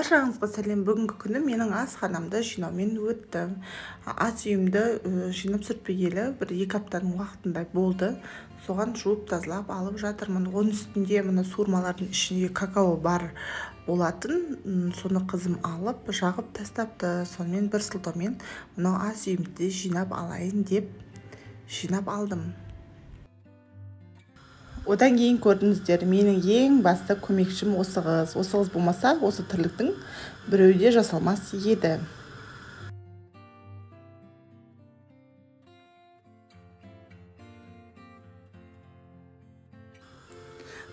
Баршаңызға сәлем. Бүгінгі күні менің асханамды жинаумен өтті. Ас үйімді жинап сүртпегелі бір 2 аптаның уақытындай болды. Соған жуып тазалап алып жатырмын. Оның үстінде мына суырмалардың ішінде какао бар болатын. Соны қызым алып, жағып тастапты. Сонымен бір сылтаумен мынау ас үйімді жинап алайын деп жинап алдым. Одан кейін көрдіңіздер, менің ең басты көмекшім осы қыз. Осы қыз болмаса, осы тірліктің біреуі де жасалмас еді.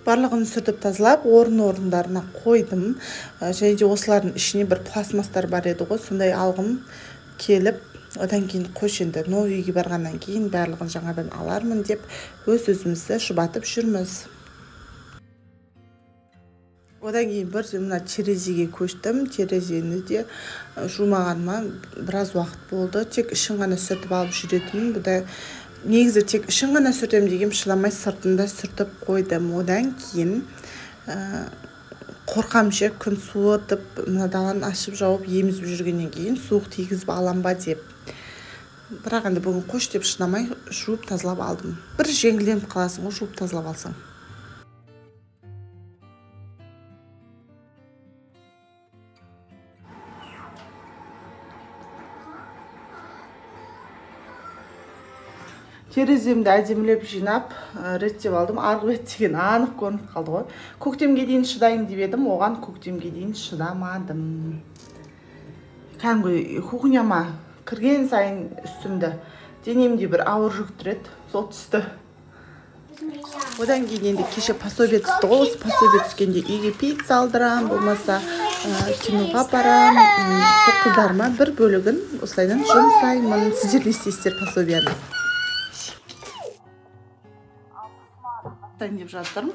Барлығын сүртіп тазалап, орын-орындарына қойдым. Және де осылардың ішіне бір пластмастар бар еді ғой, сондай алғым келіп, одан кейін қойшы енді новый үйге барғаннан кейін барлығын жаңадан алармын деп өз-өзімізді жұбатып жүрміз. Одан кейін бір мына терезеге көштім. Терезені де жумағаныма біраз уақыт болды. Тек ішін ғана сүртіп алып жүретінмін. Бұда негізі тек ішін ғана сүртемін дегенім, шыдамай сыртын да сүртіп қойдым. Одан кейін қорқамше күн суытып, мына даланы ашып жауып емізіп жүргеннен кейін суық тигізіп алам ба деп. Бірақ енді бүгін қош деп шыдамай жуып тазалап алдым. Бір жеңілденіп қаласың ғой жуып тазалап алсаң. Тереземді әдемілеп жинап, реттеп алдым. Арғы бет деген анық көрініп қалды ғой. Көктемге дейін шыдайын деп едім, оған көктемге дейін шыдамадым. Кәдімгі кухняма кірген сайын үстімді, денемде бір ауыр жүк тұреді, сол түсті. Одан кейін енді кеше пособие түсті ғой. Осы пособие түскенде үйге пицца алдырам, болмаса киноға барам. Сол қыздарыма бір бөлігін осылайдан жұмсаймын. Сіздер не істейсіздер пособияны? Деп жатырмын.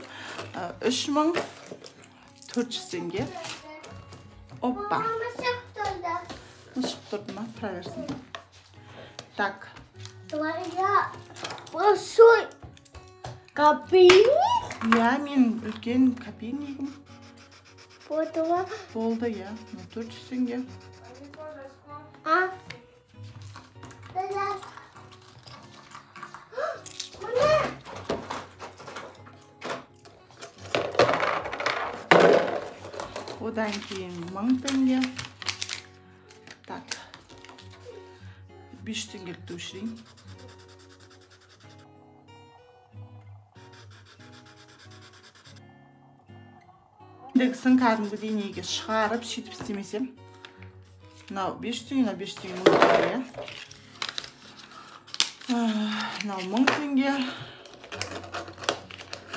3400 теңге. Опа. Мысық тұрды ма? Тұра берсін. Так. Твоя большой копейник? Иә, мен үлкен копейнигім. Болды ма? Болды, иә. 400 теңге. А? Одан кейін 1000 теңге. Так. 500 теңгелікті өшірейін. Індексін кәдімгідей неге шығарып, сөйтіп істемесем. Мынау 500 теңге, мынау 500 теңге, 1000 теңге. Мынау 1000 теңге.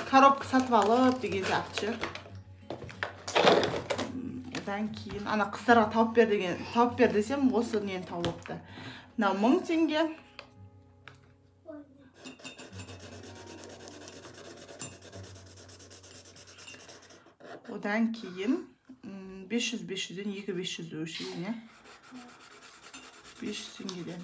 Коробка сатып алып деген сияқты. Одан кейін ана қыздарға тауып бер деген, тауып бер десем, осы нені тауып алыпты. Мынау 1000 теңге. Одан кейін 500, 500-ден 2 500-ді өшірейін, иә. 500 теңгеден.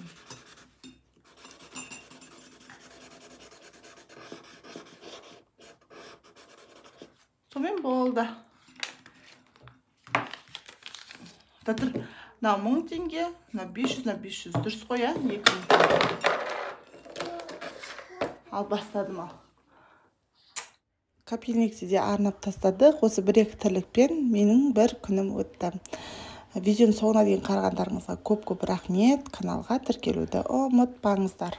Сонымен болды. Татыр, мынау 1000 теңге, мынау 500, мынау 500. Дұрыс қой, иә? 2000 теңге. Ал бастадым ал. Копильникті де арнап тастадық. Осы бір-екі тірлікпен менің бір күнім өтті. Видеоның соңына дейін қарағандарыңызға көп-көп рахмет. Каналға тіркелуді ұмытпаңыздар.